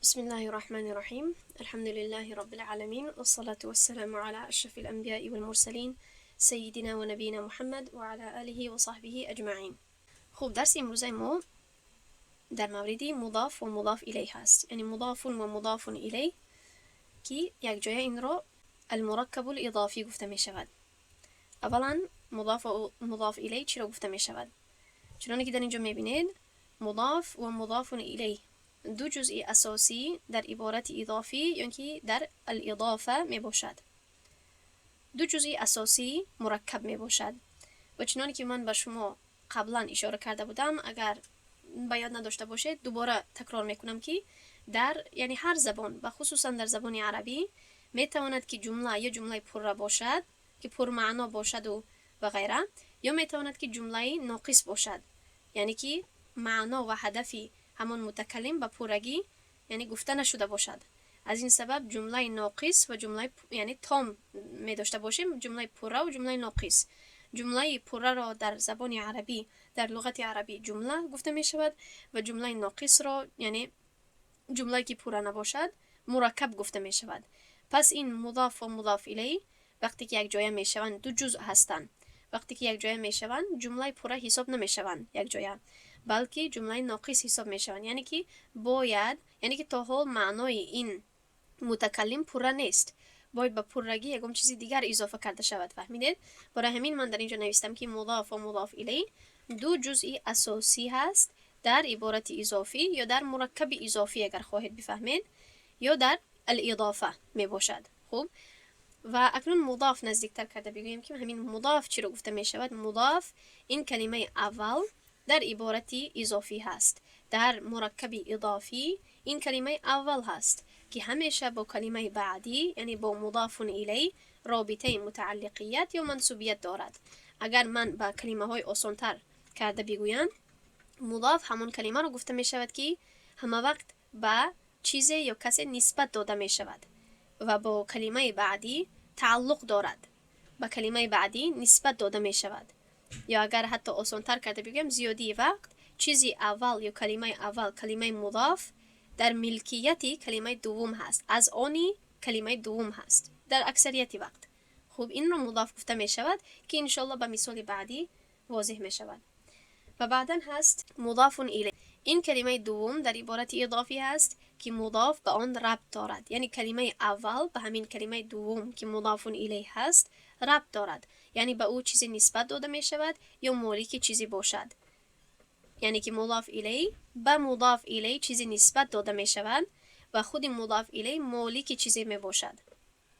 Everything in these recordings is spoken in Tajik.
بسم الله الرحمن الرحيم، الحمد لله رب العالمين، والصلاة والسلام على أشرف الأنبياء والمرسلين، سيدنا ونبينا محمد وعلى آله وصحبه أجمعين. خب، درس امروزه ما در مورد مضاف و مضاف إليه هست، یعنی مضاف و مضاف إليه که یک جای این را المرکب الاضافی گفته می شود. اولا مضاف و مضاف إليه چی را گفته می شود؟ چنانکه که در اینجا می بینید، مضاف و مضاف إليه دو جزء اساسی در عبارت اضافی یا که در الاضافه می باشد. دو جزء اساسی مرکب می باشد و چنانی که من به شما قبلا اشاره کرده بودم، اگر به یاد نداشته باشید دوباره تکرار میکنم که در یعنی هر زبان و خصوصا در زبان عربی میتواند که جمله یا جمله پره باشد که پرمعنا باشد و غیره، یا میتواند که جمله ناقص باشد، یعنی که معنا و هدفی همان متکلم به پرگی یعنی گفته نشده باشد. از این سبب جمله ناقص و جمله یعنی تام می داشته باشیم، جمله پره و جمله ناقص. جمله پره را در زبان عربی، در لغت عربی جمله گفته می شود و جمله ناقص را، یعنی جمله که پره نباشد، مرکب گفته می شود. پس این مضاف و مضاف إليه وقتی که یک جایه می شوند، دو جزء هستند، وقتی که یک جایه می شوند جمله پره حساب نمی شوند یک جایه، بلکه جمله ناقص حساب می شوند. یعنی که باید، یعنی که تا حال معنای این متکلم پره نیست، باید به پرگی یکم چیزی دیگر اضافه کرده شود. فهمیدید؟ برای همین من در اینجا نوشتم که مضاف و مضاف إليه دو جزء اساسی هست در عبارت اضافی یا در مرکب اضافی اگر خواهید بفهمید، یا در الاضافه می باشد. خوب، و اکنون مضاف نزدیکتر کرده بگوییم که همین مضاف چی رو گفته می شود. مضاف این کلمه اول در عبارت اضافی هست. در مرکب اضافی این کلمه اول هست که همیشه با کلمه بعدی، یعنی با مضاف إليه، رابطه متعلقیت یا منسوبیت دارد. اگر من با کلمه های آسانتر کرده بگویم، مضاف همون کلمه رو گفته می شود که همه وقت به چیزی یا کسی نسبت داده می شود و با کلمه بعدی تعلق دارد، به کلمه بعدی نسبت داده می شود. یا اگر حتی آسانتر کرده بگویم، زیادی وقت چیزی اول یا کلمه اول، کلمه مضاف، در ملکیت کلمه دوم هست، از آنی کلمه دوم هست در اکثریت وقت. خوب، این رو مضاف گفته می شود که انشالله به مثال بعدی واضح می شود. و بعدا هست مضاف إليه. این کلمه دوم در عبارت اضافی هست که مضاف به آن ربط دارد، یعنی کلمه اول به همین کلمه دوم که مضاف إليه هست ربط دارد، یعنی به او چیزی نسبت داده می شود یا مالک چیزی باشد. یعنی که مضاف إليه به مضاف إليه چیزی نسبت داده می شود و خود مضاف إليه مالک چیزی می باشد.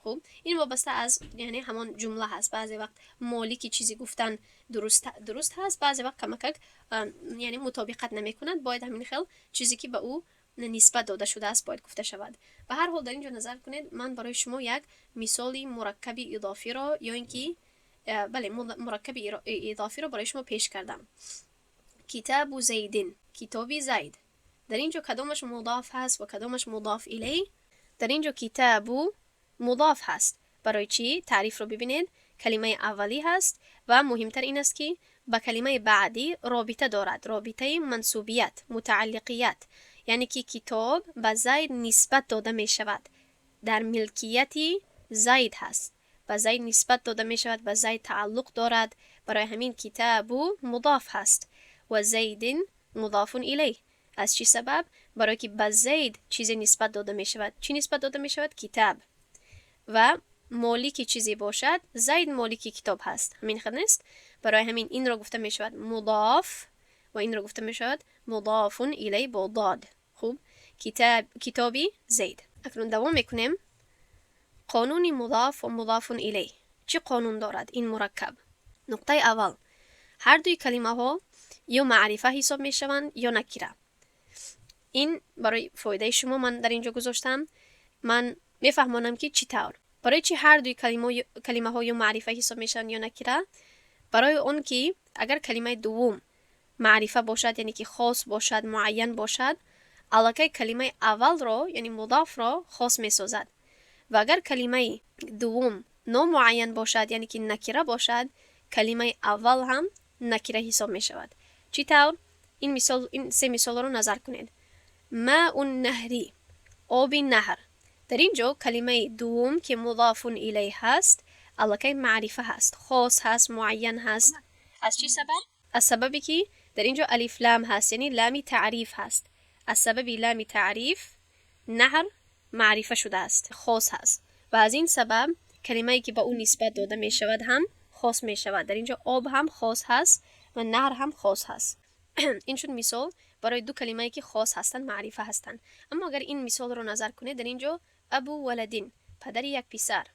خب، این وابسته از یعنی همان جمله هست. بعضی وقت مالک چیزی گفتن درست هست، بعضی وقت کمکک یعنی مطابقت نمی کند، باید همین خیل چیزی که به او نسبت داده شده است باید گفته شود. به هر حال در اینجا نظر کنید، من برای شما یک مثال مرکب اضافی را یا اینکه بله، مرکب اضافی را برای شما پیش کردم. كتاب زيد، کتابی زید. در اینجا کدامش مضاف هست و کدامش مضاف إليه؟ در اینجا كتاب مضاف هست. برای چی؟ تعریف رو ببینید، کلمه اولی هست و مهمتر این است که با کلمه بعدی رابطه دارد، رابطه منسوبیت، متعلقیت، یعنی که کتاب به زید نسبت داده می شود، در ملکیت زید هست، به زید نسبت داده می شود، به زید تعلق دارد. برای همین كتاب مضاف هست و زيد مضاف إليه. از چی سبب؟ برای که به زید چیزی نسبت داده می شود. چی نسبت داده می شود؟ کتاب. و مالک چیزی باشد، زید مالک کتاب هست، همین خیل نیست؟ برای همین این را گفته می شود مضاف و این را گفته می شود مضاف إليه با ضاد. خوب، كتاب، کتابی زید. اکنون دوام میکنیم. قانون مضاف و مضاف إليه، چه قانون دارد این مرکب؟ نقطه اول، هر دوی کلمه ها یا معرفه حساب می شوند یا نکره. این برای فایده شما من در اینجا گذاشتم. من میفهمانم که چی طور، برای چی هر دوی کلمه ها یا معرفه حساب میشن یا نکره. برای اون که اگر کلمه دوم معرفه باشد، یعنی که خاص باشد، معین باشد، الکی کلمه اول را، یعنی مضاف را خاص می سازد و اگر کلمه دوم نامعین باشد، یعنی که نکره باشد، کلمه اول هم نکره حساب می شود. چی طور؟ این مثال، این سه مثال رو نظر کنید. ماء النهر. оби наҳр. Дар ин ҷо калимаи дуввум, ки музофун илайҳ ҳаст, аллакай маърифа ҳаст, хос ҳаст, муайян ҳаст. Аз чӣ сабаб? Аз сабабе ки дар ин ҷо алиф лам ҳаст, яъне лами таъриф ҳаст. Аз сабаби лами таъриф наҳр маърифа шудааст, хос ҳаст ва аз ин сабаб калимае ки ба ӯ нисбат дода мешавад ҳам хос мешавад. Дар ин ҷо об ҳам хос ҳаст ва наҳр ҳам хос ҳаст. Ин шуд мисол барои ду калимае ки хос ҳастанд, маърифа ҳастанд. Аммо агар ин мисолро назар кунед, дар ин ҷо абу валадин, падари як писар.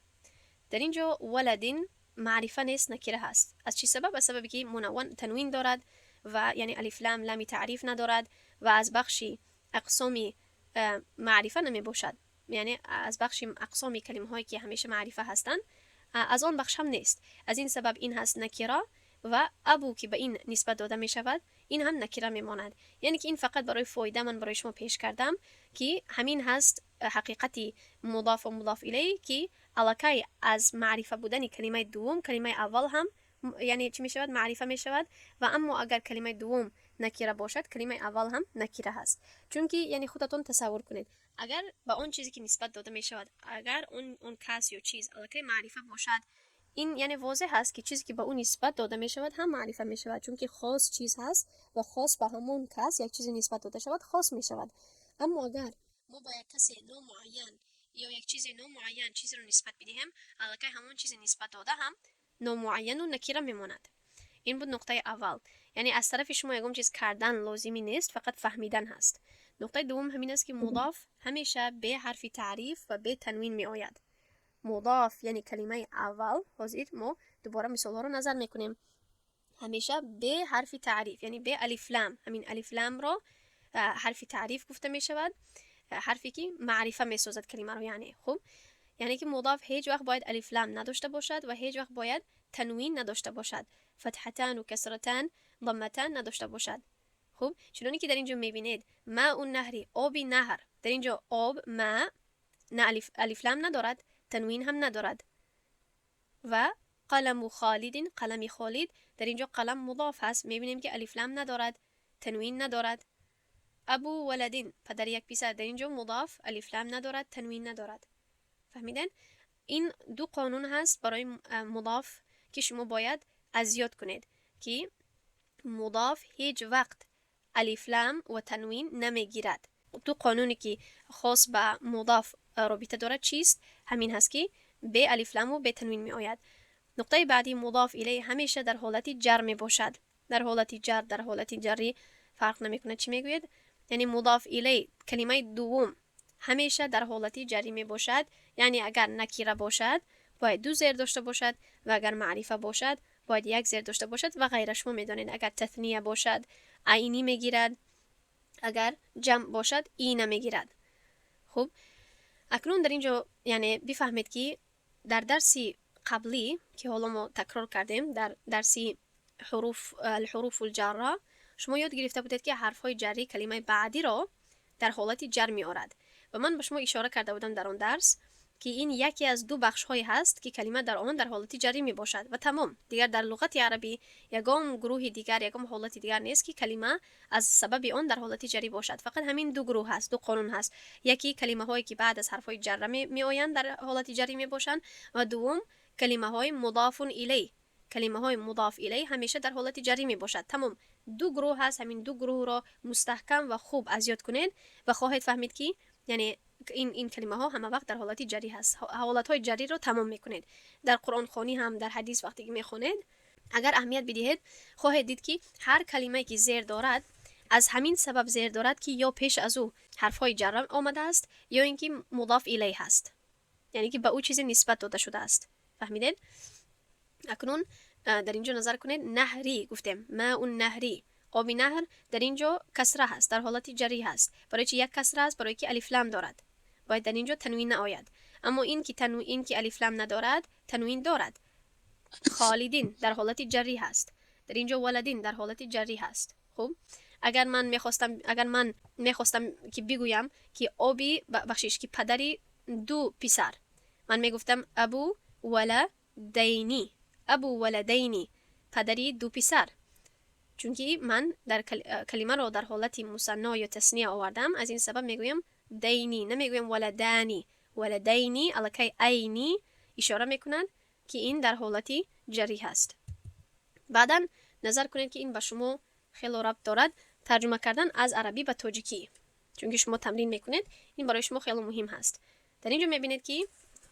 Дар ин ҷо валадин маърифа нест, накира ҳаст. Аз чӣ сабаб? Аз сабабе ки мунавван танвин дорад ва яъне алиф лам, лами таъриф надорад ва аз бахши ақсоми маърифа намебошад, яъне аз бахши ақсоми калимаҳое ки ҳамеша маърифа ҳастанд, аз он бахш ҳам нест. Аз ин сабаб ин ҳаст накира ва абу, ки ба ин нисбат дода мешавад, ин ҳам накира мемонад. Яъне ки ин фақат барои фоида ман барои шумо пеш кардам, ки ҳамин ҳаст ҳақиқати мудоф ва мудоф илай, ки аллакай аз маърифа будани калимаи дуввум калимаи аввал ҳам, яъне чӣ мешавад? Маърифа мешавад. Ва аммо агар калимаи дуввум накира бошад, калимаи аввал ҳам накира ҳаст. Чунки яъне худатон тасаввур кунед, агар ба он чизе ки нисбат дода мешавад, агар он кас ё чиз аллакай маърифа бошад, ин яъне возеҳ ҳаст, ки чизе ки ба ӯ нисбат дода мешавад ҳам маърифа мешавад, чунки хос чиз ҳаст ва хос ба ҳамон кас як чизе нисбат дода шавад, хос мешавад. Аммо агар мо ба як касе номуайян ё як чизе номуайян чизеро нисбат бидиҳем, аллакай ҳамон чизе нисбат дода ҳам номуайяну накира мемонад. Ин буд нуқтаи аввал. Яъне аз тарафи шумо ягон чиз кардан лозимӣ нест, фақат фаҳмидан ҳаст. Нуқтаи дуввум ҳамин аст, ки мудоф ҳамеша бе ҳарфи таъриф ва бе танвин меояд. Мудоф, яъне калимаи аввал, ҳозир мо дубора мисолҳоро назар мекунем, ҳамеша бе ҳарфи таъриф, яъне бе алифлам. Ҳамин алифламро ҳарфи таъриф гуфта мешавад, ҳарфе ки маърифа месозад калимаро. Яъне хуб, яъне ки мудоф ҳеҷ вақт бояд алифлам надошта бошад ва ҳеҷ вақт бояд танвин надошта бошад, фатҳатану касратан, дамматан надошта бошад. Хуб, чуноне ки дар ин ҷо мебинед, ماء النهر, оби наҳр. Дар ин ҷо об, ма, на алифлам надорад, танвин ҳам надорад. Ва قلم خالد, қалами Холид. Дар ин ҷо қалам мудоф ҳаст, мебинем ки алифлам надорад, танвин надорад. أبو ولد, падари як писар. Дар ин ҷо мудоф алифлам надорад, танвин надорад. Фаҳмиден? Ин ду қонун ҳаст барои мудоф, ки шумо бояд аз ёд кунед, ки мудоф ҳеҷ вақт алифлам ва танвин намегирад. Ду қонуне ки хос ба мудоф робита дорад чист? Ҳамин ҳаст, ки бе алифламу бе танвин меояд. Нуқтаи баъдӣ: мудоф илай ҳамеша дар ҳолати ҷар мебошад. Дар ҳолати ҷар, дар ҳолати ҷаррӣ, фарқ намекунад чӣ мегӯед. Яъне мудоф илай, калимаи дуввум, ҳамеша дар ҳолати ҷаррӣ мебошад. Яъне агар накира бошад, бояд ду зер дошта бошад ва агар маърифа бошад, бояд як зер дошта бошад ва ғайра. Шумо медонед, агар татния бошад, айнӣ мегирад, агар ҷамъ бошад, ина мегирад. Хуб, акнун дар ин ҷо яъне бифаҳмед, ки дар дарси қаблӣ, ки ҳоло мо такрор кардем, дар дарси ҳуруф, الحروف الجارة, шумо ёд гирифта будед, ки ҳарфҳои ҷаррӣ калимаи баъдиро дар ҳолати ҷар меорад. Ва ман ба шумо ишора карда будам дар он дарс, ки ин яке аз ду бахшҳое ҳаст, ки калима дар он дар ҳолати ҷаррӣ мебошад ва тамом. Дигар дар луғати арабӣ ягон гурӯҳи дигар, ягон ҳолати дигар нест, ки калима аз сабаби он дар ҳолати ҷаррӣ бошад. Фақат ҳамин ду гурӯҳ ҳаст, ду қонун ҳаст: яке, калимаҳое ки баъд аз ҳарфҳои ҷарра меоянд, дар ҳолати ҷаррӣ мебошанд ва дуввум, калимаҳои мудофун илай. Калимаҳои мудоф илай ҳамеша дар ҳолати ҷаррӣ мебошад. Тамом, ду гурӯҳ ҳаст. Ҳамин ду гурӯҳро мустаҳкам ва хуб аз ёд кунед ва хоҳед фаҳмид, ки яъне ин калимаҳо ҳама вақт дар ҳолати ҷаррӣ ҳаст. Ҳолатҳои ҷарриро тамом мекунед. Дар қуръонхонӣ ҳам, дар ҳадис вақте ки мехонед, агар аҳамият бидиҳед, хоҳед дид, ки ҳар калимае ки зер дорад, аз ҳамин сабаб зер дорад, ки ё пеш аз ӯ ҳарфҳои ҷарра омадааст, ё ин ки мудоф илай ҳаст, яъне ки ба ӯ чизе нисбат дода шудааст. Фаҳмидед? Акнун дар ин ҷо назар кунед: نهر гуфтем, ماء النهر, оби наҳр. Дар ин ҷо касра ҳаст, дар ҳолати ҷаррӣ ҳаст. Барои чи як касра аст? Барои ки алифлам дорад, бояд дар ин ҷо танвин наояд. Аммо ин ки алифлам надорад, танвин дорад, خالد, дар ҳолати ҷаррӣ ҳаст. Дар ин ҷо ولد дар ҳолати ҷаррӣ ҳаст. Хуб, агар ман мехостам, ки бигӯям, ки оби, бахшиш, ки падари ду писар, ман мегуфтам أبو ولدين, أبو ولدين, падари ду писар. Чунки ман дар калимаро дар ҳолати мусанно ё тасния овардам, аз ин сабаб мегӯям дейни намегӯем, валадани, валадайни. Аллакай айни ишора мекунад, ки ин дар ҳолати ҷарӣ ҳаст. Баъдан назар кунед, ки ин ба шумо хело рабт дорад: тарҷума кардан аз арабӣ ба тоҷикӣ. Чунки шумо тамрин мекунед, ин барои шумо хело муҳим ҳаст. Дар ин ҷо мебинед, ки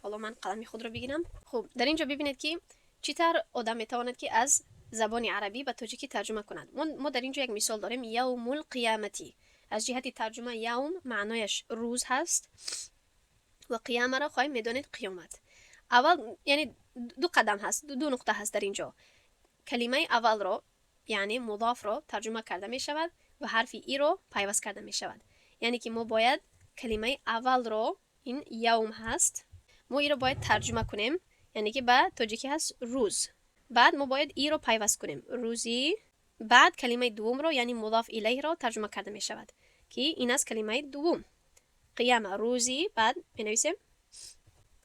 ҳоло ман қалами худро бигирам. Хуб, дар ин ҷо бибинед, ки чӣ тавр одам метавонад, ки аз забони арабӣ ба тоҷикӣ тарҷума кунад. Мо дар ин ҷо як мисол дорем: يوم القيامة. Аз ҷиҳати тарҷума يوم маънояш рӯз ҳаст ва قيامة ро хоҳем медонед, қиёмат. Аввал, яъне ду қадам ҳаст, ду нуқта ҳаст дар ин ҷо. Калимаи аввалро, яъне музофро, тарҷума карда мешавад ва ҳарфи иро пайваст карда мешавад. Яъне ки мо бояд калимаи аввалро, ин يوم ҳаст, мо иро бояд тарҷума кунем, яъне ки ба тоҷикӣ ҳаст рӯз. Баъд мо бояд иро пайваст кунем, рӯзи. Баъд калимаи дуввумро, яъне مضاف إليه ро тарҷума карда мешавад, ки ин аст калимаи дуввум, قيامة, рӯзи. Баъд менависем,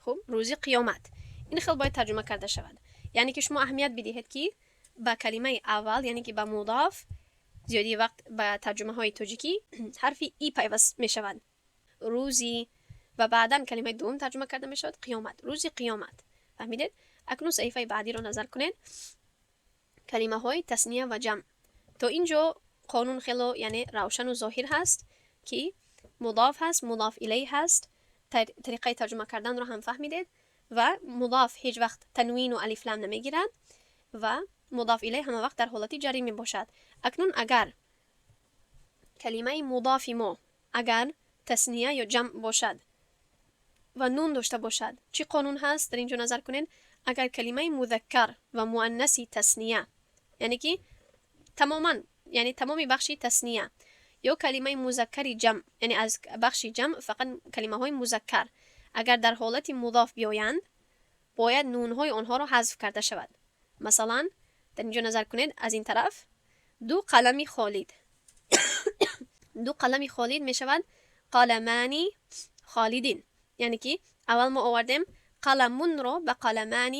хуб, рӯзи қиёмат. Ин хел бояд тарҷума карда шавад. Яъне ки шумо аҳамият бидиҳед, ки ба калимаи аввал, яъне ки ба музоф, зиёдии вақт ба тарҷумаҳои тоҷикӣ ҳарфи и пайваст мешавад, рӯзи, ва баъдан калимаи дуввум тарҷума карда мешавад, қиёмат, рӯзи қиёмат. Фаҳмидед? Акнун саҳифаи баъдиро назар кунед: калимаҳои тасния ва ҷамъ. То ин ҷо қонун хело, яъне, равшану зоҳир ҳаст, ки музоф ҳаст, مضاف إليه ҳаст, тариқаи тарҷума карданро ҳам фаҳмидед, ва музоф ҳеҷ вақт танвину алифлам намегирад ва مضاف إليه ҳама вақт дар ҳолати ҷарӣ мебошад. Акнун агар калимаи музофи мо агар тасния ё ҷамъ бошад ва нун дошта бошад, чӣ қонун ҳаст? Дар ин ҷо назар кунед: агар калимаи музаккар ва муаннаси тасния, яъне ки тамоман, яъне тамоми бахши тасния, ё калимаи музаккари ҷамъ, яъне аз бахши ҷамъ фақат калимаҳои музаккар, агар дар ҳолати музоф биёянд, бояд нунҳои онҳоро ҳазф карда шавад. Масалан, дар ин ҷо назар кунед, аз ин тараф ду қалами Холид. Ду қалами Холид мешавад قلمان خالد. Яъне ки аввал мо овардем قلمٌ ро ба قلمان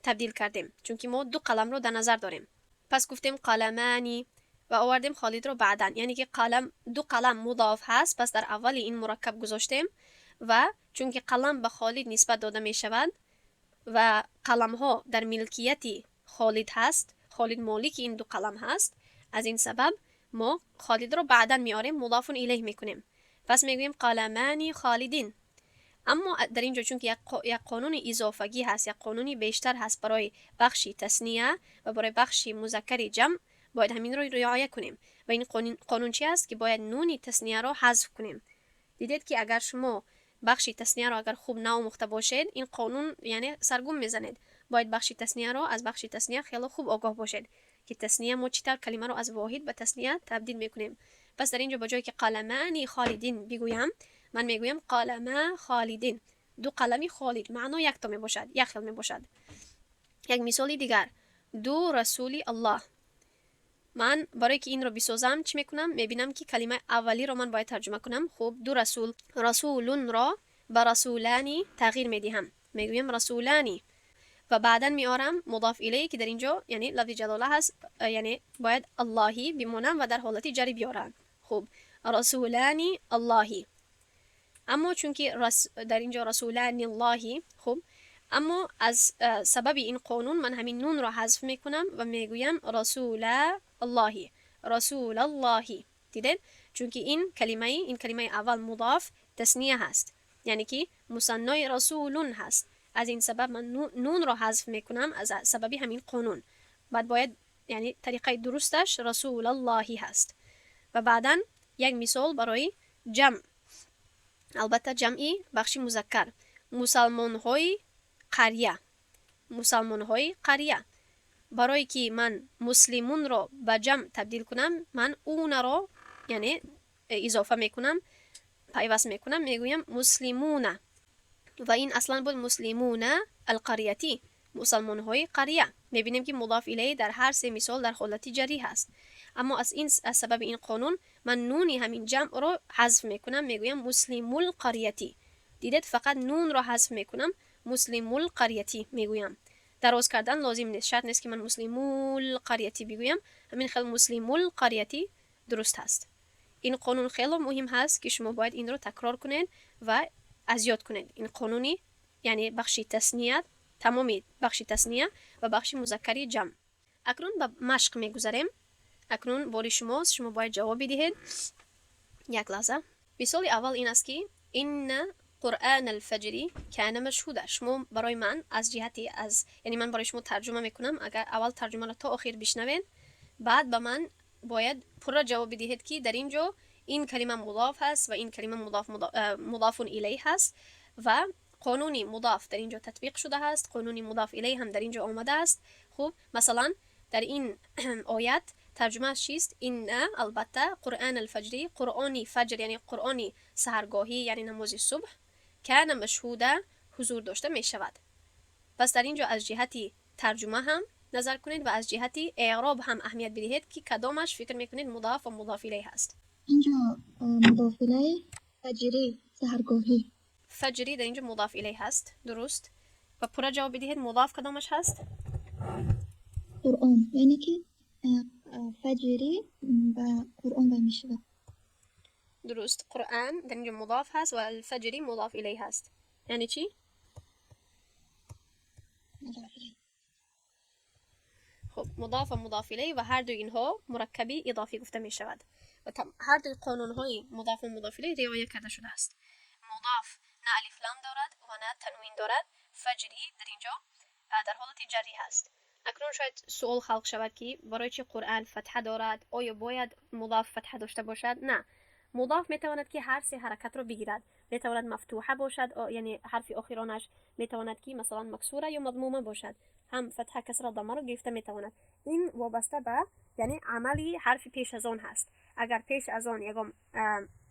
табдил кардем, чунки мо ду қаламро дар назар дорем. Пас гуфтем قلمان ва овардем Холидро баъдан. Яъне ки қалам, ду қалам музоф ҳаст, пас дар аввали ин мураккаб гузоштем ва чунки қалам ба Холид нисбат дода мешавад ва қаламҳо дар милкияти Холид ҳаст, Холид молики ин ду қалам ҳаст, аз ин сабаб мо Холидро баъдан меорем, مضاف إليه мекунем. Пас мегӯем قلمان خالد. Аммо дар ин ҷо, чунки як қонуни изофагӣ ҳаст, як қонуни бештар ҳаст барои бахши тасния ва барои бахши музаккари ҷамъ, бояд ҳаминро риоя кунем. Ва ин қонун чи аст? Ки бояд нуни таснияро ҳазф кунем. Дидед, ки агар шумо бахши таснияро агар хуб наомӯхта бошед, ин қонун, яъне, саргум мезанед. Бояд бахши таснияро, аз бахши тасния хело хуб огоҳ бошед, ки тасния мо чӣ тавр калимаро аз воҳид ба тасния табдил мекунем. Пас дар ин ҷо ба ҷое ки قلمان خالد бигӯям, ман мегӯям قلما خالد, ду қалами Холид. Маъно якто мебошад, як хел мебошад. Як мисоли дигар: ду расули Аллоҳ. Ман барое ки инро бисозам, чӣ мекунам? Мебинам, ки калимаи аввалиро ман бояд тарҷума кунам. Хуб, ду расул, رسولٌ ро ба رسولان тағйир медиҳам, мегӯям رسولان ва баъдан меорам مضاف إليه, ки дар ин ҷо, яъне, лафзи ҷалола ҳаст, яъне бояд الله бимонам ва дар ҳолати ҷарӣ биёрам. Хуб, رسولان الله. Аммо чунки дар ин ҷо رسولان الله, хуб, аммо аз сабаби ин қонун ман ҳамин нунро ҳазф мекунам ва мегӯям رسولا الله, رسول الله. Дидед, чунки ин калимаи аввал музоф тасния ҳаст, яъне ки мусаннои رسولٌ ҳаст. Аз ин сабаб ман нунро ҳазф мекунам аз сабаби ҳамин қонун. Баъд бояд, яъне, тариқаи дурусташ رسول الله ҳаст. Ва баъдан як мисол барои ҷамъ, албатта ҷамъи бахши музаккар: мусалмонҳои қарья. Мусалмонҳои қарья, барое ки ман مسلمون ро ба ҷамъ табдил кунам, ман унаро, яъне, изофа мекунам, пайваст мекунам, мегӯям مسلمون. Ва ин аслан буд مسلمون القرية, мусалмонҳои қарья. Мебинем, ки مضاف إليه дар ҳар се мисол дар ҳолати ҷарӣ ҳаст, аммо аз сабаби ин қонун ман нуни ҳамин ҷамъро ҳазф мекунам, мегӯям مسلمو القرية. Дидед, фақат нунро ҳазф мекунам, مسلمو القرية мегӯям. Дароз кардан лозим нест, шарт нест, ки ман مسلمو القرية бигӯям. Ҳамин хел مسلمو القرية дуруст ҳаст. این قانون خیلی مهم هست که شما باید این رو تکرار کنید و از یاد کنید. این قانونی یعنی بخش تثنیه، تمامی بخش تثنیه و بخش مذکری جمع. اکنون به مشق میگذریم. اکنون باری شماست، شما باید جواب بدهید. یک لحظه. مثال اول این است که إن قرآن الفجر كان مشهودا. شما برای من از جهتی از یعنی من برای شما ترجمه میکنم. اگر اول ترجمه را تا آخر بشنوین، بعد به من باید پورا جواب بدهید که در اینجا این کلمه مضاف هست و این کلمه مضاف مضاف الیه هست و قانونی مضاف در اینجا تطبیق شده است، قانونی مضاف الیه هم در اینجا آمده است. خب، مثلا در این آیت ترجمه چیست؟ إن البته، قرآن الفجر قرآنی فجر، یعنی قرآنی سحرگاهی، یعنی نماز صبح، كان مشهودا حضور داشته می شود. پس در اینجا از جهتی ترجمه هم نظر کنید و از جهتی اعراب هم اهمیت بدهید که کدامش فکر میکنید مضاف و مضاف الیه هست. اینجا مضاف الیه، فجری سحرگاهی. فجری در اینجا مضاف الیه هست، درست. و پورا جواب بدهید، مضاف کدامش هست؟ قرآن، یعنی که فجری به قرآن و میشود. درست، قرآن در اینجا مضاف هست و الفجری مضاف الیه هست. یعنی چی؟ مضاف الیه. خب، مضاف و مضاف الیه و هر دو اینها مرکبی اضافی گفته می شود و هر دو قانون های مضاف و مضاف الیه رعایت کرده شده است. مضاف نه الف لام دارد و نه تنوین دارد. فجری در اینجا در حالت جری هست. اکنون شاید سوال خلق شود که برای چی قرآن فتحه دارد؟ آیا باید مضاف فتحه داشته باشد؟ نه، مضاف میتواند که هر سه حرکت رو بگیرد. میتواند مفتوحه باشد، یعنی حرف آخرانش، میتواند که مثلا مکسوره یا مضمومه باشد. هم فتحه، کسره، ضمه رو گرفته میتواند. این وابسته به یعنی عملی حرف پیش از آن هست. اگر پیش از آن یگام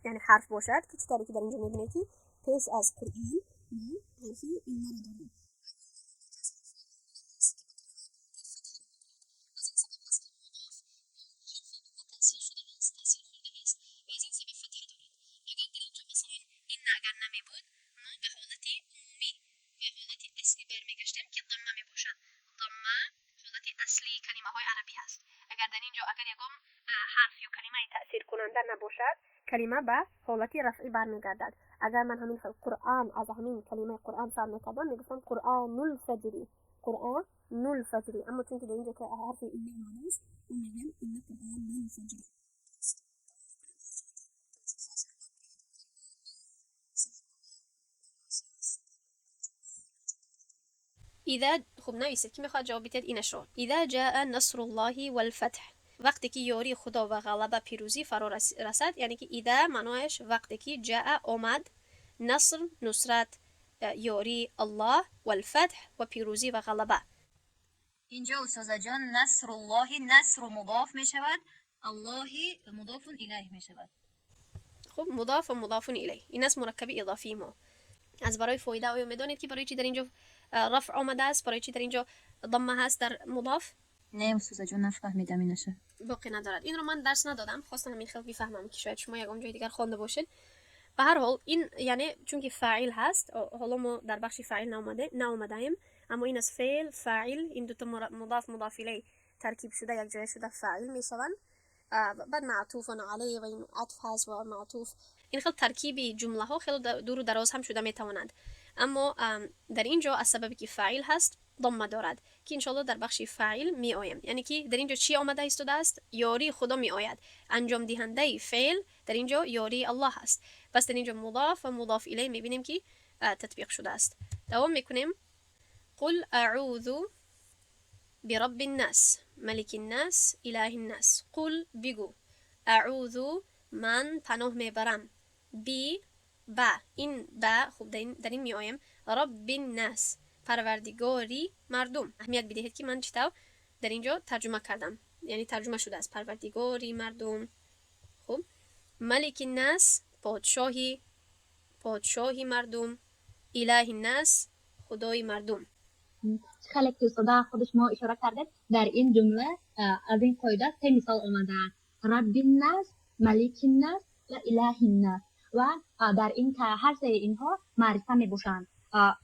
یعنی حرف باشد که چطوری که در اینجا میبینید که پیش از قرآن ما حرف إن رو داریم، از این سبب است که مضاف حرف تاثیر شده است، تاثیر خورده است و از این سبب فتحه دارد. اگر در اینجا مثلا این اگر نمی بود، ما به حالت عمومی و حالت اصلی برمیگشتیم که ضمه می باشد. ضمه حالت اصلی کلمه های عربی هست. اگر در اینجا اگر یکم حرف یا کلمه تاثیر کننده نباشد، کلمه به حالت رفعی برمیگردد. اگر من همین قرآن از همین کلمه قرآن سر میکردم، میگفتم قرآن الفجری، قرآن الفجری. اما چون که در اینجا که حرف إن آمده است، اون میگم إن قرآن الفجری. اذا خب نویسید که میخواد جواب بدید اینش رو. اذا جاء نصر الله والفتح، وقتی که یاری خدا و غلبه پیروزی فرا رسد. یعنی که اذا معنایش وقتی که، جاء آمد، نصر نصرت، یاری الله، والفتح و پیروزی و غلبه. اینجا استاذ جان، نصر الله، نصر مضاف می شود، الله مضاف الیه می شود. خب، مضاف و مضاف الیه، این است مرکب اضافی ما. از برای فایده، آیا میدانید که برای چی در اینجا رفع آمده است؟ برای چی در اینجا ضمه هست در مضاف؟ نه استاذ جان، نفهمیدم اینشه. باقی ندارد. این رو من درس ندادم، خواستم همین خیلی بفهمم که شاید شما یکم جای دیگر خوانده باشید. به هر حال این یعنی چون که فاعل هست، حالا ما در بخش فاعل نامده ایم، اما این از فعل فاعل، این دو تا مضاف مضاف الیه ترکیب شده، یک جای شده فاعل میشوند. بعد معطوف علیه و این عطف هست و معطوف. این خیلی ترکیبی جمله ها خیلی دور و دراز هم شده میتوانند، اما در اینجا از سببی که فاعل هست ضمه دارد که انشالله در بخش فاعل می آیم. یعنی که در اینجا چی آمده ایستاده است؟ یاری خدا می آید. انجام دهنده فعل در اینجا یاری الله است. پس در اینجا مضاف و مضاف الیه می بینیم که تطبیق شده است. دوام میکنیم. قل اعوذ برب الناس ملک الناس اله الناس. قل بگو، اعوذ من پناه میبرم، بی با، این با، خب در این می آیم، رب الناس پروردگاری مردم. اهمیت بدهید که من چطور در اینجا ترجمه کردم، یعنی ترجمه شده است پروردگاری مردم. خب، ملک الناس پادشاهی مردم، اله الناس خدای مردم. خیلی که استاده خودش ما اشاره کرده، در این جمله از این قاعده سه مثال آمده است: رب الناس، ملک الناس و اله الناس و در این که هر سه اینها معرفه می باشند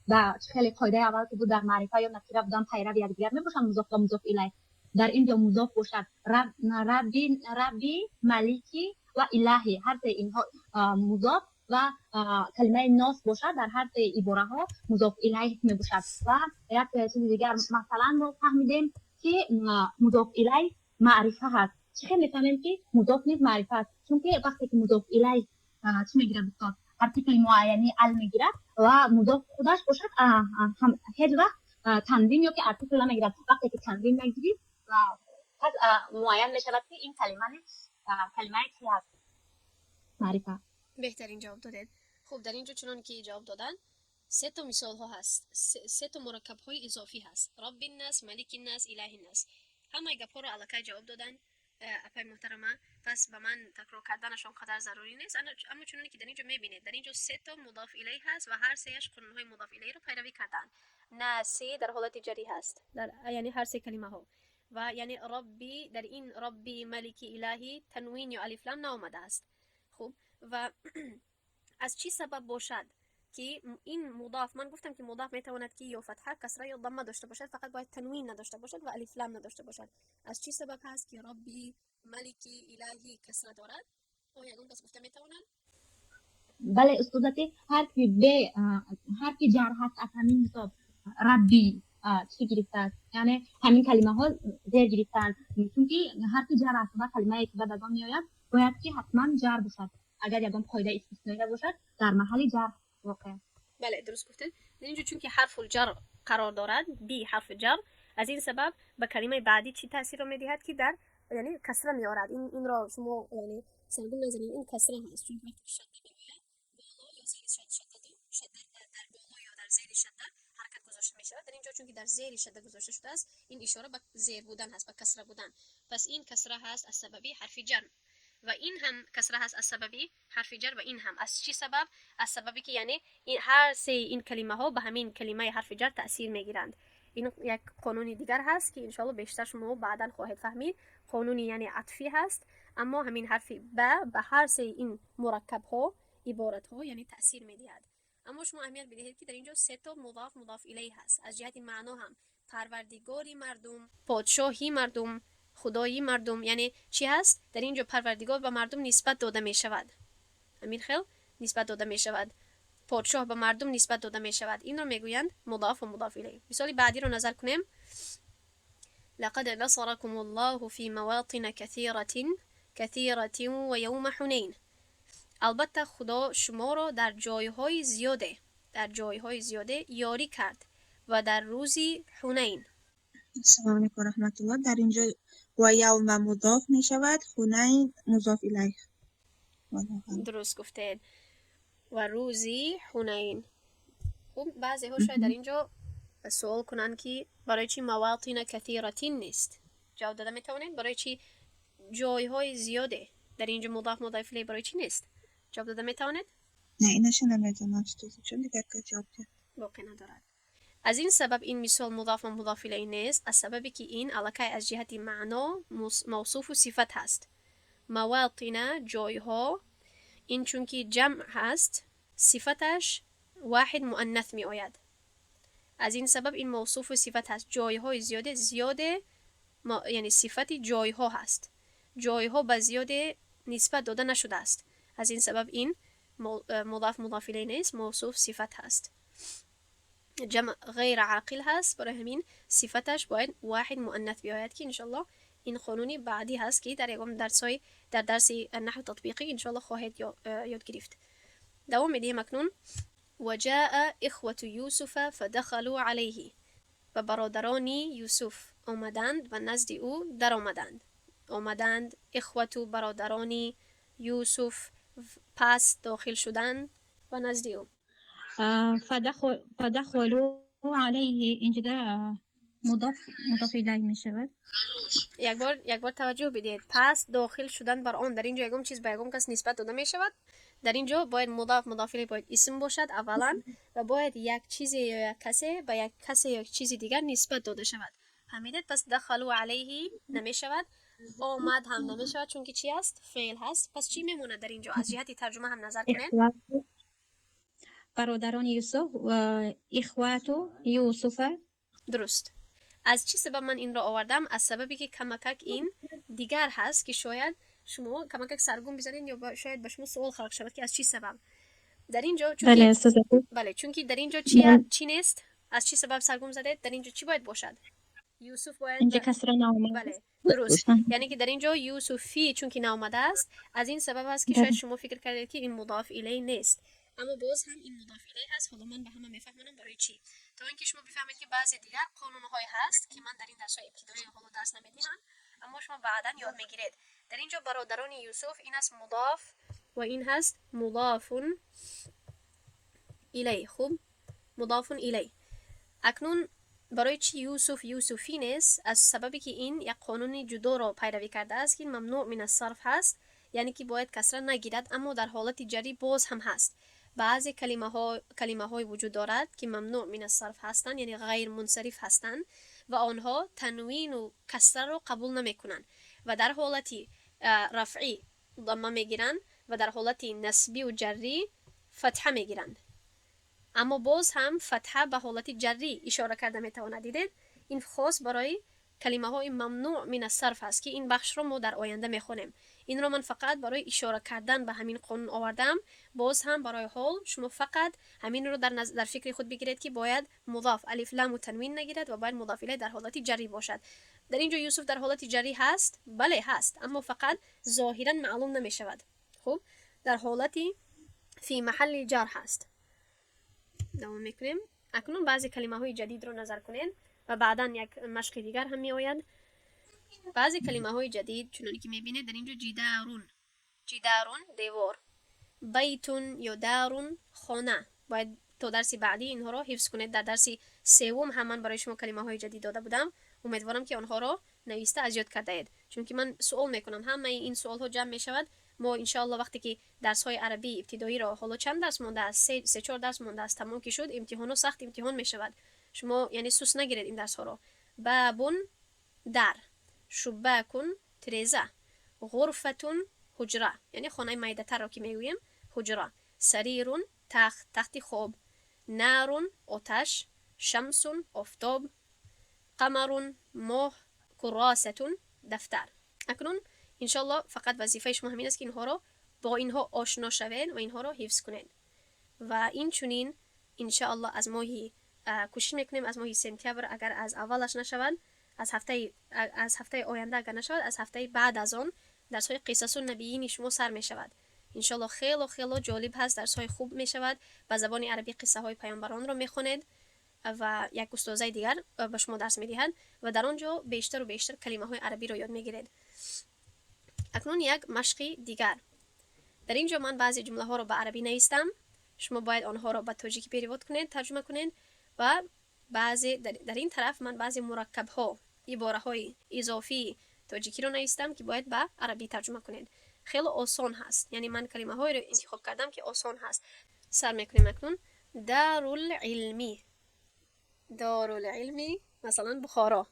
و خیلی قاعده اول که بود در معرفه یا نکره بودن پیرو یکدیگر می باشند، مضاف و مضاف الیه. در اینجا مضاف باشد رب، ربی، ربی، ملکی و ва илаҳи, ҳар се инҳо музоф ва калимаи нос бошад, дар ҳар се ибораҳо музоф илайҳ мебошад. Ва як чизи дигар, масалан, мо фаҳмидем, ки музоф илайҳ маърифа ҳаст. Чӣ хел мефаҳмем, ки музоф низ маърифа аст? Чунки вақте ки музоф илайҳ чӣ мегирад, устод? Артикли муайяни ал мегирад ва музоф худаш бошад ҳеҷ вақт танвин ё ки артикл намегирад. Вақте ки танвин нагирифт, пас муайян мешавад, ки ин калима низ калимаи чӣ ҳаст? Маърифа. Беҳтарин ҷавоб додед. Хуб, дар ин ҷо чунон ки ҷавоб доданд, сето мисолҳо ҳаст, сето мураккабҳои изофӣ ҳаст: раббиннас, маликиннас, илаҳиннас. Ҳамаи гапҳоро аллакай ҷавоб доданд, апаи муҳтарама, пас ба ман такрор карданаш он қадар зарурӣ нест. Аммо чуноне ки дар ин ҷо мебинед, дар ин ҷо сето мудоф илайҳ ҳаст ва ҳар сеяш қонунҳои мудоф илайҳро пайравӣ карданд. Наси дар ҳолати ҷарӣ ҳаст, дар яъне ҳар се калимаҳо, ва яъне робби, дар ин робби, малики, илаҳи танвин ё алифлам наомадааст. Хуб, ва аз чӣ сабаб бошад, ки ин мудоф, ман гуфтам, ки мудоф метавонад, ки ё фатҳа, касра ё дамма дошта бошад, фақат бояд танвин надошта бошад ва алифлам надошта бошад. Аз чӣ сабаб ҳаст, ки робби, малики, илаҳи касра дорад? Оё ягон кас гуфта метавонад? Бале, устодати, ҳарфи б ҳарфи ҷар ҳаст. Аз ҳамин ҳисоб рабби чӣ гирифтааст, яъне ҳамин калимаҳо зер гирифтаанд, чунки ҳарфи ҷар аст ва калимае ки баъд аз он меояд, бояд ки ҳатман ҷар бошад. Агар ягон қоидаи истисноӣ набошад, дар маҳалли ҷар воқеъ аст. Бале, дуруст гуфтед. Дар инҷо чунки ҳарфул ҷар қарор дорад, би ҳарфи ҷар, аз ин сабаб ба калимаи баъдӣ чӣ таъсирро медиҳад, ки дар яъне касра меорад. Инро шумо яъне саргум назанед, ин касра ҳаст, чунки вақте ки шадда меояд боло ё зери шаддаду шадда, дар боло ё дар зери шадда ҳаракат гузошта мешавад. Дар ин ҷо чунки дар зери шадда гузошта шудааст, ин ишора ба зер будан ҳаст, ба касра будан. Пас ин касра ҳаст аз сабаби ҳарфи ҷар ва ин ҳам касра ҳаст аз сабаби ҳарфи ҷар. Ва ин ҳам аз чӣ сабаб? Аз сабабе ки яъне ҳар сеи ин калимаҳо ба ҳамин калимаи ҳарфи ҷар таъсир мегиранд. Ин як қонуни дигар ҳаст, ки иншоалло бештар шумо баъдан хоҳед фаҳмид. Қонуни яъне атфӣ ҳаст, аммо ҳамин ҳарфи ба ҳар сеи ин мураккабҳо, иборатҳо яъне таъсир медиҳад. Аммо шумо аҳамият бидиҳед, ки дар ин ҷо сето мудоф мудоф илайҳ ҳаст. Аз ҷиҳати маъно ҳам парвардигори мардум, подшоҳи мардум, худои мардум, яъне чӣ ҳаст? Дар ин ҷо парвардигор ба мардум нисбат дода мешавад, ҳамин хел нисбат дода мешавад, подшоҳ ба мардум нисбат дода мешавад. Инро мегӯянд мудоф ва мудоф илайҳ. Мисоли баъдиро назар кунем: لقد نصركم الله في مواطن كثيرة كثيرة ويوم حنين. Албатта, Худо шуморо дар ҷойҳои зиёде, дар ҷойҳои зиёде ёрӣ кард ва дар рӯзи Ҳунайн. Ассалому алайкум ва раҳматуллоҳ. Дар инҷо ва явма мудоф мешавад, Ҳунайн музоф илайҳ. Валлоҳу аълам. Дуруст гуфтед. Ва рӯзи Ҳунайн. Хуб, баъзеҳо шояд дар ин ҷо суол кунанд, ки барои чӣ маватина катиратин нест? Ҷавоб дода метавонед, барои чӣ ҷойҳои зиёде дар ин ҷо мудоф мудоф илайҳ барои чӣ нест? Ҷавоб дода метавонед? Не, инаша намедонам, устоза, чун дигар кас ҷавоб диҳад. Боқӣ надорад. Аз ин сабаб ин мисол мудоф ва мудоф илайҳ нест, аз сабабе ки ин аллакай аз ҷиҳати маъно мавсуфу сифат ҳаст. Маватина ҷойҳо, ин чунки ҷамъ ҳаст, сифаташ воҳид муаннас меояд. Аз ин сабаб ин мавсуфу сифат ҳаст. Ҷойҳои зиёде, зиёде яъне сифати ҷойҳо ҳаст, ҷойҳо ба зиёде нисбат дода нашудааст. Аз ин сабаб ин мудоф мудоф илайҳ нест, мавсуф сифат ҳаст, ҷамъ ғайр оқил ҳаст. Барои ҳамин сифаташ бояд воҳид муаннас биояд, ки иншоалло ин қонуни баъдӣ ҳаст, ки дар ягон дарсҳои дар дарси наҳв татбиқӣ иншоалло хоҳед ёд гирифт. Давом медиҳем акнун. وجاء إخوة يوسف فدخلوا عليه. Ва бародарони Юсуф омаданд ва назди ӯ даромаданд. Омаданд ихвату бародарони Юсуф, пас дохил шуданд ва назди ӯ. فدخلوا عليه اینجا مضاف مضاف الیه میشود. Як бор таваҷҷӯҳ бидиҳед: пас дохил шудан бар он. Дар ин ҷо ягон чиз ба ягон кас нисбат дода мешавад? Дар ин ҷо бояд мудоф мудоф илайҳ бояд исм бошад аввалан ва бояд як чизе ё як касе ба як касе ё чизи дигар нисбат дода шавад. Фаҳмидед? Пас дахалу алайҳи намешавад, омад ҳам намешавад, чунки чи аст? Феъл ҳаст. Пас чӣ мемонад дар ин ҷо? Аз ҷиҳати тарҷума ҳам назар кунед. Бародарони Юсуф ва ихвату Юсуфа. Дуруст. Аз чӣ сабаб ман инро овардам? Аз сабабе ки камакак ин дигар ҳаст, ки шояд Шумо камакак саргум бизанед ё шояд ба шумо суол халқ шавад, ки аз чӣ сабаб дар ин ҷо, чунки Бале, устоза. Бале, чунки дар ин ҷо чи чӣ нест? Аз чӣ сабаб саргум задед? Дар ин ҷо чӣ бояд бошад? Юсуф бояд Инҷа касра наомад. Бале, дуруст. Яъне ки дар ин ҷо юсуфӣ чунки наомадааст, аз ин сабаб аст, ки шояд шумо фикр кардед, ки ин мудоф илей нест, аммо боз ҳам ин мудоф илей ҳаст. Ҳоло ман ба ҳама мефаҳмонам барои чӣ, то ин ки шумо бифаҳмед, ки баъзе дигар қонунҳое ҳаст, ки ман дар ин дарсҳои ибтидоӣ ҳоло дарс намедиҳам, аммо шумо баъдан ёд мегиред. Дар ин ҷо бародарони Юсуф, ин аст мудоф ва ин ҳаст мудофун илей. Хуб, мудофун илей. Акнун барои чӣ Юсуф юсуфӣ нест? Аз сабабе ки ин як қонуни ҷудоро пайравӣ кардааст, ки мамнӯъ мин ассарф ҳаст, яъне ки бояд касра нагирад, аммо дар ҳолати ҷарӣ боз ҳам ҳаст. Баъзе калимаҳое вуҷуд дорад, ки мамнӯъ мин ассарф ҳастанд, яъне ғайрмунсариф ҳастанд ва онҳо танвину касраро қабул намекунанд ва дар ҳолати рафъӣ дамма мегиранд ва дар ҳолати насбиву ҷаррӣ фатҳа мегиранд, аммо боз ҳам фатҳа ба ҳолати ҷаррӣ ишора карда метавонад. Дидед, ин хос барои калимаҳои мамнӯъ мин ассарф аст, ки ин бахшро мо дар оянда мехонем. Инро ман фақат барои ишора кардан ба ҳамин қонун овардаам. Боз ҳам барои ҳол шумо фақат ҳаминро дар фикри худ бигиред, ки бояд мудоф алиф ламу танвин нагирад ва бояд мудоф илай дар ҳолати ҷаррӣ бошад. Дар ин ҷо Юсуф дар ҳолати ҷаррӣ ҳаст? Бале, ҳаст, аммо фақат зоҳиран маълум намешавад. Хуб, дар ҳолати фи маҳалли ҷар ҳаст. Давом мекунем. Акнун баъзе калимаҳои ҷадидро назар кунед ва баъдан як машқи дигар ҳам меояд. Баъзе калимаҳои ҷадид, чуноне ки мебинед, дар ин ҷо ҷидарун, ҷидарун девор, байтун ё дарун хона. Бояд то дарси баъдӣ инҳоро ҳифз кунед. Дар дарси севум ҳам ман барои шумо калимаҳои ҷадид дода будам. Умедворам, ки онҳоро нависта аз ёд кардаед, чунки ман суол мекунам, ҳамаи ин суолҳо ҷамъ мешавад. Мо иншоалло вақте ки дарсҳои арабии ибтидоиро, ҳоло чанд дарс мондааст? Се чор дарс мондааст, тамом ки шуд, имтиҳонҳо сахт имтиҳон мешавад. Шумо яъне сус нагиред ин дарсҳоро. Бабун дар, шуббакун тиреза, ғурфатун ҳуҷра, яъне хонаи майдатарро ки мегӯем ҳуҷра, сарирун тахт, тахти хоб, нарун оташ, шамсун офтоб, қамарун моҳ, курросатун дафтар. Акнун иншоалло фақат вазифаи шумо ҳамин аст, ки инҳоро бо инҳо ошно шавед ва инҳоро ҳифз кунед. Ва инчунин иншоалло аз моҳи, кӯшиш мекунем, аз моҳи сентябр, агар аз аввалаш нашавад, аз ҳафтаи оянда агар нашавад, аз ҳафтаи баъд аз он дарсҳои қиссасу набиини шумо сар мешавад. Иншоалло хело хело ҷолиб ҳаст, дарсҳои хуб мешавад. Ба забони арабӣ қиссаҳои паёмбаронро мехонед ва як устозаи дигар ба шумо дарс медиҳад ва дар он ҷо бештару бештар калимаҳои арабиро ёд мегиред. Акнун як машқи дигар. Дар ин ҷо ман баъзе ҷумлаҳоро ба арабӣ навистам, шумо бояд онҳоро ба тоҷикӣ перевод кунед, тарҷума кунед. Ва баъзе дар ин тараф ман баъзе мураккабҳо, ибораҳои изофии тоҷикиро навистам, ки бояд ба арабӣ тарҷума кунед. Хело осон ҳаст, яъне ман калимаҳоеро интихоб кардам, ки осон ҳаст. Сар мекунем акнун. Дарулилмӣ, дорулилми масалан Бухоро.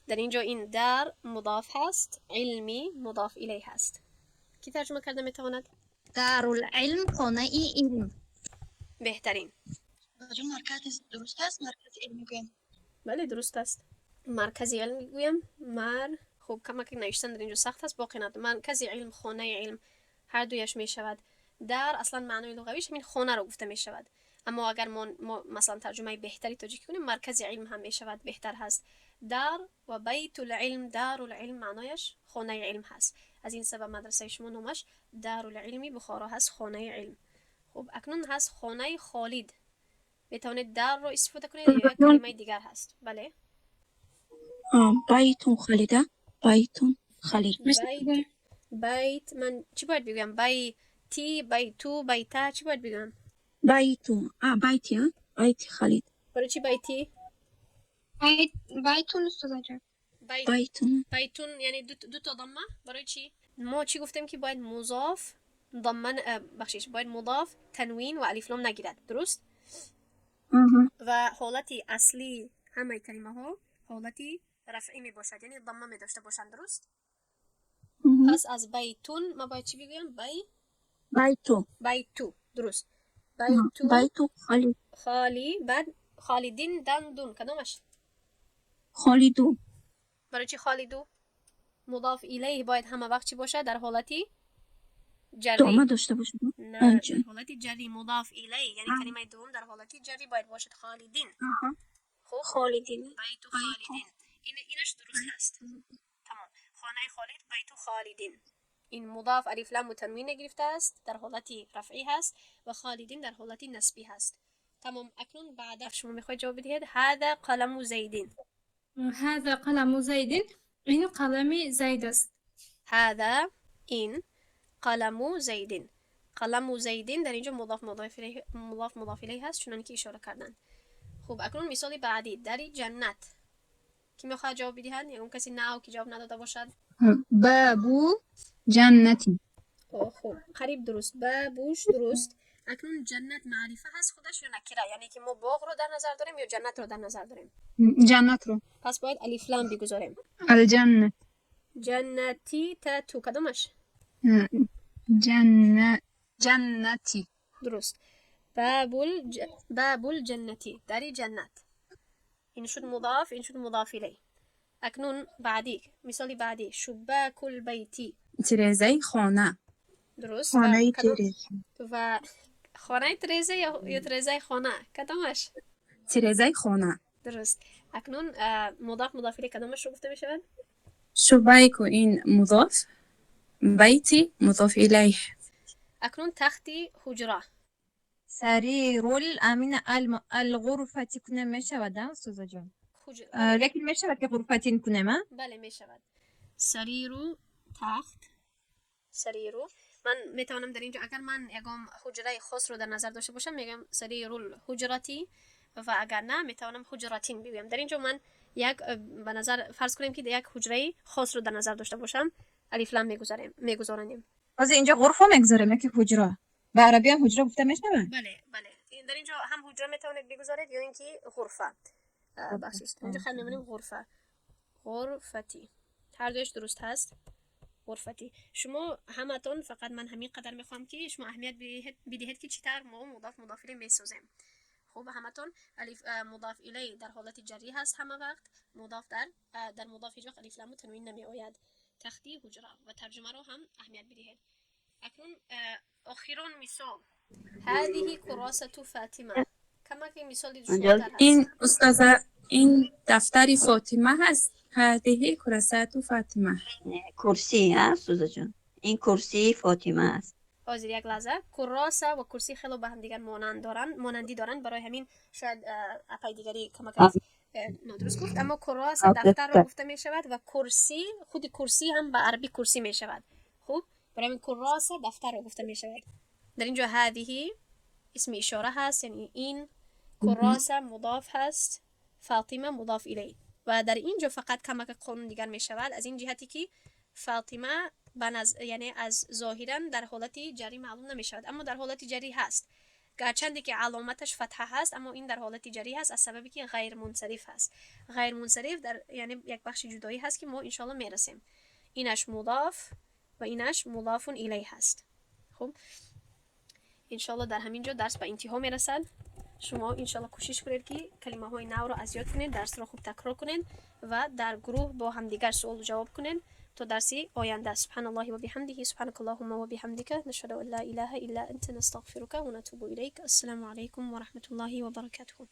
Дар ин ҷо ин дар мудоф ҳаст, илмӣ мудоф илей ҳаст. Кӣ тарҷума карда метавонад? Дарулилм хонаи илм. Беҳтарин. Ҷон, марказ дуруст аст? Маркази илм мегӯем. Бале, дуруст аст. Маркази илм мегӯям. Мар хуб, камак навиштан дар ин ҷо сахт аст, боқӣ над. Маркази илм, хонаи илм, ҳар дуяш мешавад. Дар аслан маънои луғавиш ҳамин хонаро гуфта мешавад, аммо агар мо масалан тарҷумаи беҳтари тоҷикӣ кунем, маркази илм ҳам мешавад, беҳтар ҳаст. Дар ва байтулилм, дарулилм маънояш хонаи илм ҳаст. Аз ин сабаб мадрасаи шумо номаш Дарулилми Бухоро ҳаст, хонаи илм. Хуб, акнун ҳаст хонаи Холид. Метавонед дарро истифода кунед ё як калимаи дигар ҳаст. Бале. Байтун Халида, байтун Халид. Байт, байт, ман чӣ бояд бигӯям? Байти, байту, байта, чӣ бояд бигӯям? Байту, байти, байти Халид. Барои чӣ байти? Байтун, устозаҷон. Байт. Байтун. Байтун, яъне ду то дамма. Барои чӣ? Мо чӣ гуфтем? Ки бояд музоф дамма, бахшиш, бояд мудоф танвин ва алифлом нагирад, дуруст? Ва ҳолати аслии ҳамаи калимаҳо ҳолати рафъӣ мебошад, яъне дамма медошта бошанд, дуруст? Пас аз байтун ма бояд чӣ бигӯям? Бай Байту. Байту, дуруст. Байту. Байту Халид. Холи, баъд Холидин, дан, дун, кадомаш? Холиду. Барои чӣ Холиду? مضاف الیه باید همه وقت چی باشه؟ در حالتی جری. ضمه داشته باشه. نه، آنجا. در حالت جری مضاف الیه، یعنی کلمه دوم در حالت جری باید باشد، خالدین. خب، خالدین. بیت خالدین، اینش درست است. تمام، خانه خالد، بیت خالدین. این مضاف الف لام و تنوین گرفته است، در حالت رفعی هست و خالدین در حالت نصبی هست. تمام. اکنون بعد شما میخواید جواب بدهید. هذا قلم زیدین. هذا قلم زيد. این قلم زید است. هذا این، قلم زیدین. قلم زیدین در اینجا مضاف مضاف الیه، مضاف مضاف الیه هست، چنان که اشاره کردن. خب، اکنون مثال بعدی، در جنت. کی میخواد جواب بدهد؟ یکم کسی نه که جواب نداده باشد. باب جنة. اوه، خب، قریب درست، بابوش درست. اکنون جنت معرفه هست خودش یا نکره؟ یعنی که ما باغ رو در نظر داریم یا جنت رو در نظر داریم؟ جنت رو. پس باید الف لام بگذاریم. الجنة. جنتی تا تو کدامش؟ جنة، جنتي. درست. باب الجنة، در جنت. این شد مضاف، این شد مضاف الیه. اکنون بعدی، مثال بعدی، شباک البیت. ترزه خانه. درست. خانه و کدام ترزه. و خانه ترزه یا ترزه خانه، کدامش؟ ترزه خانه. درست. اکنون مضاف مضاف الیه کدامش رو گفته میشود؟ شباک این مضاف، بیتی مضاف الیه. اکنون تختی حجره. سریر الامین الغرفة کنه میشود استاذ جان؟ لیکن میشود که غرفتین کنه ما؟ بله، میشود. سریر تخت، سریر. من میتوانم در اینجا اگر من یگام حجره خاص رو در نظر داشته باشم، میگم سریر الحجرتی و اگر نه، میتوانم حجرتین بگویم. در اینجا من یک به نظر فرض کنیم که یک حجره خاص رو در نظر داشته باشم، الف لام میگذاریم، میگذارانیم. باز اینجا غرفه میگذاریم که حجره به عربی هم حجره گفته میشود. بله، در اینجا هم حجره میتوانید بگذارید یا اینکه غرفه. بخشید، اینجا خیلی میمونیم غرفه، غرفتی، هر دویش درست هست، غرفتی. شما همتون فقط من همین قدر میخوام که شما اهمیت بدهید که چطور ما مضاف مضاف الیه میسازیم. خب، همتون الف مضاف الیه در حالت جری هست همه وقت. مضاف در مضاف هیچ وقت الف لام و تنوین نمی آید. تختی حجره و ترجمه رو هم اهمیت بدهید. اکنون آخرین مثال، هذه كراسة فاطمة. کما که مثال دشوارتر هست. این استاذ، این دفتر فاطمه هست. هذه كراسة فاطمه. کرسی هست استاذ جان، این کرسی فاطمه است. حاضر، یک لحظه. كراسة و کرسی خیلی به هم دیگر مانند دارن، مانندی دارن، برای همین شاید اپای دیگری کمک نادرست گفت. اما كراسة دفتر رو گفته می شود و کرسی، خود کرسی هم به عربی کرسی می شود. خب، برای همین كراسة دفتر رو گفته می شود. در اینجا هذه اسم اشاره هست، یعنی این. كراسة مضاف هست، فاطمه مضاف الیه. و در اینجا فقط کمک قانون دیگر می شود، از این جهتی که فاطمه یعنی از ظاهرا در حالت جری معلوم نمی شود، اما در حالت جری هست. گرچند که علامتش فتحه هست، اما این در حالت جری هست، از سببی که غیر منصرف هست. غیر منصرف در یعنی یک بخش جدایی هست که ما انشالله میرسیم. اینش مضاف و اینش مضاف الیه هست. خب، انشالله در همین جا درس به انتها میرسد. شما انشالله کوشش کنید که کلمه های نو رو از یاد کنید، درس رو خوب تکرار کنید و در گروه با همدیگر سوال و جواب کنید. تا درسی آینده، سبحان الله و بحمده، سبحانك اللهم و بحمدك، نشهد ان لا اله الا انت، نستغفرك ونتوب اليك. السلام عليكم ورحمة الله وبركاته.